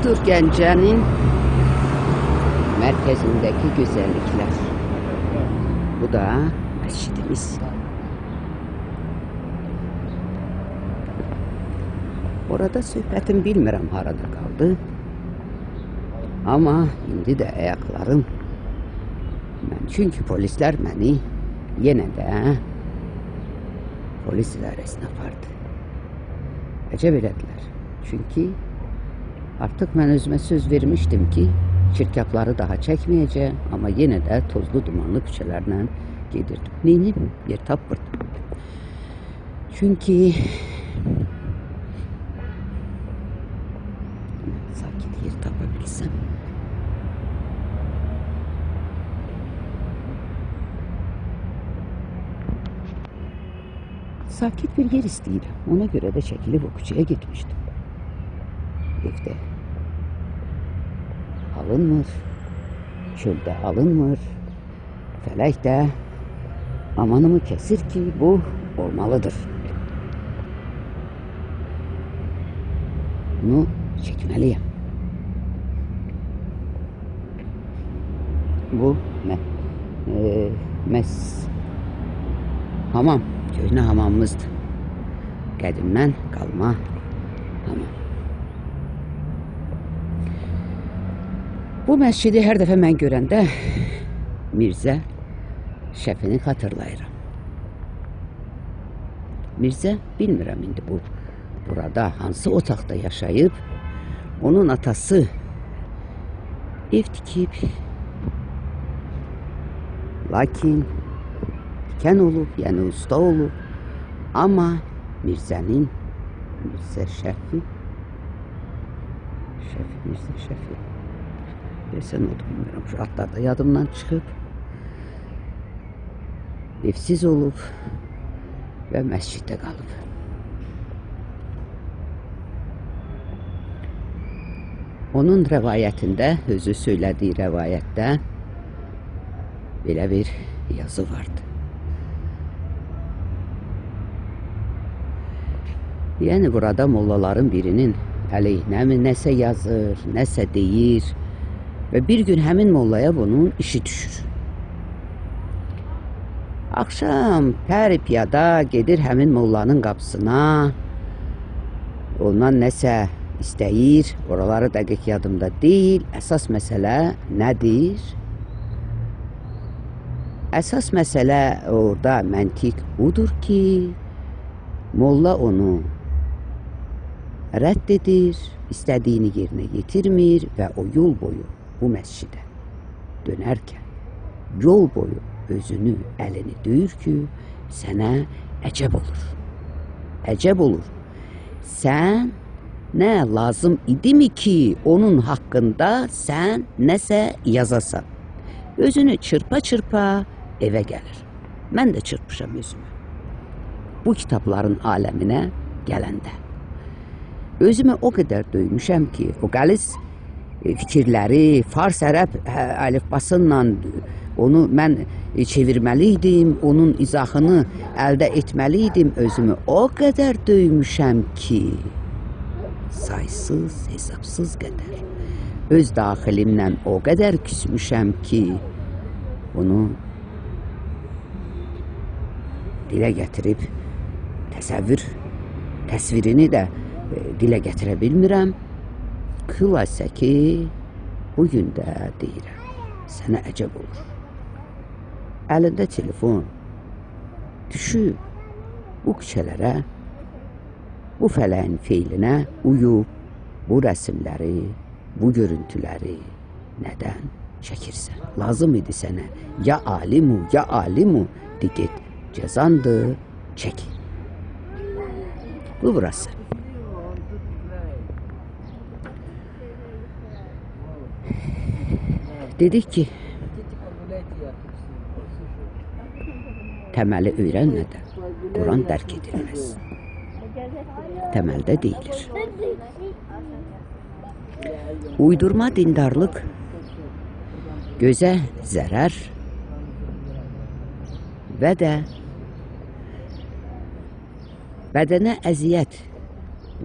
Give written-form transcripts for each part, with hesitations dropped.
Budur Gəncənin mərkəzindəki gözəlliklər. Bu da məscidimiz. Orada söhbətim bilmirəm harada qaldı. Amma indi də ayaqlarım. Çünki polislər məni yenə də polis idarəsinə apardı. Əcəb elədilər. Çünki artıq mən özümə söz vermişdim ki, çirkabları daha çəkməyəcəyəm, amma yenə də tozlu dumanlı küçələrlə gedirdim. Neynim? Yer tapmırdım. Çünki sakit yer tapa bilsəm. Sakit bir yer istəyirəm. Ona görə də çəkilib o küçəyə getmişdim. Evdə alınmır, çöldə alınmır, fələk də amanımı kəsir ki, bu olmalıdır. Bunu çəkməliyəm. Bu hamam, köhnə hamamımızdır. Qədimdən qalma hamam. Bu məscidi hər dəfə mən görəndə Mirzə Şəfini xatırlayıram. Mirzə, bilmirəm indi bu burada hansı otaqda yaşayıb, onun atası ev tikib, lakin tikən olub, yəni usta olub, amma Mirzənin, Mirzə Şəfi, Mirzə Şəfi, deyəsən oldu, bilmirəm, şu adlar da yadımdan çıxıb, evsiz olub və məsciddə qalıb. Onun rəvayətində, özü söylədiyi rəvayətdə belə bir yazı vardı. Yəni burada mollaların birinin əleyhinə mi nəsə yazır, nəsə deyir və bir gün həmin mollaya bunun işi düşür. Axşam pəri piyada gedir həmin mollanın qapısına, ondan nəsə istəyir, oraları dəqiq yadımda deyil. Əsas məsələ nədir? Əsas məsələ orada məntiq budur ki, molla onu rədd edir, istədiyini yerinə yetirmir və o yol boyu bu məscidə dönərkən yol boyu özünü, əlini döyür ki, sənə əcəb olur. Əcəb olur. Sən nə lazım idimi ki, onun haqqında sən nəsə yazasan? Özünü çırpa-çırpa evə gəlir. Mən də çırpışam özümü. Bu kitabların aləminə gələndə. Özümü o qədər döymüşəm ki, o qəliz fikirləri fars-ərəb əlifbasıyla onu mən çevirməli idim, onun izahını əldə etməli idim. Özümü o qədər döymüşəm ki, saysız, hesabsız qədər. Öz daxilimlə o qədər küsmüşəm ki, bunu dilə gətirib təsvirini də dilə gətirə bilmirəm. Xülasə ki, bugün də deyirəm, sənə əcəb olur. Əlində telefon düşüb bu küçələrə, bu fələyin feilinə uyub, bu rəsimləri, bu görüntüləri nədən çəkirsən? Lazım idi sənə, ya alimu, ya alimu, de get, cəzandır, çək. Bu burası. Dedik ki, təməli öyrənmədən Quran dərk edilməz. Təməldə deyilir. Uydurma dindarlıq gözə zərər və də bədənə əziyyət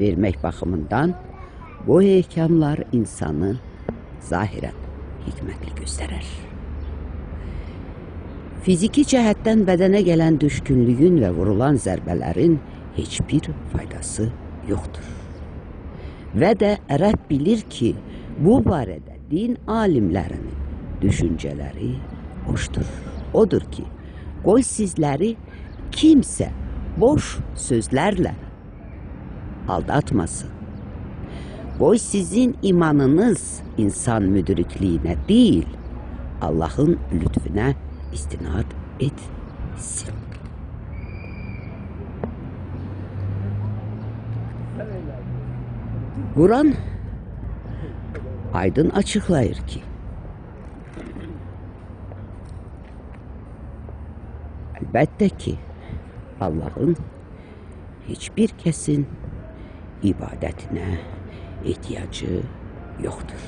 vermək baxımından Bu ehkamlar insanı zahirən hikmətli göstərər. Fiziki cəhətdən bədənə gələn düşkünlüyün və vurulan zərbələrin heç bir faydası yoxdur. Və də Rəbb bilir ki, bu barədə din alimlərinin düşüncələri boşdur. Odur ki, qoy sizləri kimsə boş sözlərlə aldatmasın. Qoy sizin imanınız insan müdrikliyinə deyil, Allahın lütfünə istinad etsin. Quran aydın açıqlayır ki, əlbəttə ki, Allahın heç bir kəsin ibadətinə ehtiyacı yoxdur.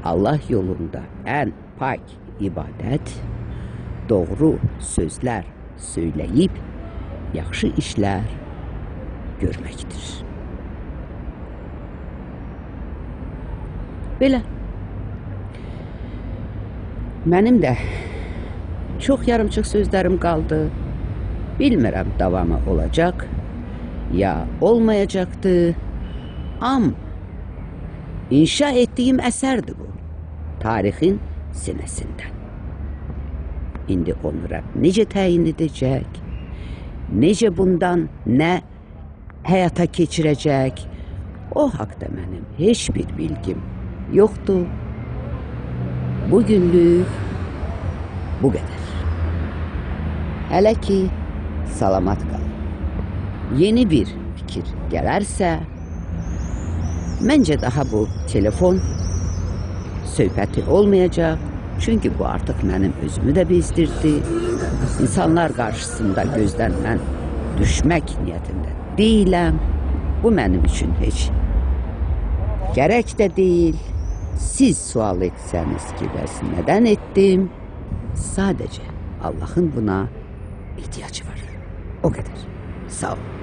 Allah yolunda ən pak ibadət, doğru sözlər söyləyib, yaxşı işlər görməkdir. Belə. Mənim də çox yarımçıq sözlərim qaldı. Bilmirəm davamı olacaq ya olmayacaqdı. Amma inşa etdiyim əsərdir bu. Tarixin sinəsindən. İndi onu Rəbb necə təyin edəcək, necə bundan nə həyata keçirəcək, o haqda mənim heç bir bilgim yoxdur. Bugünlük bu qədər. Hələ ki, salamat qalın. Yeni bir fikir gələrsə, məncə daha bu telefon söhbəti olmayacaq. Çünki bu artıq mənim özümü də bezdirdi. İnsanlar qarşısında gözdən mən düşmək niyyətində deyiləm. Bu mənim üçün heç gərək də deyil. Siz sual etsəniz ki, bəs nədən etdim? Sadəcə Allahın buna ehtiyacı var. O qədər. Sağ olun.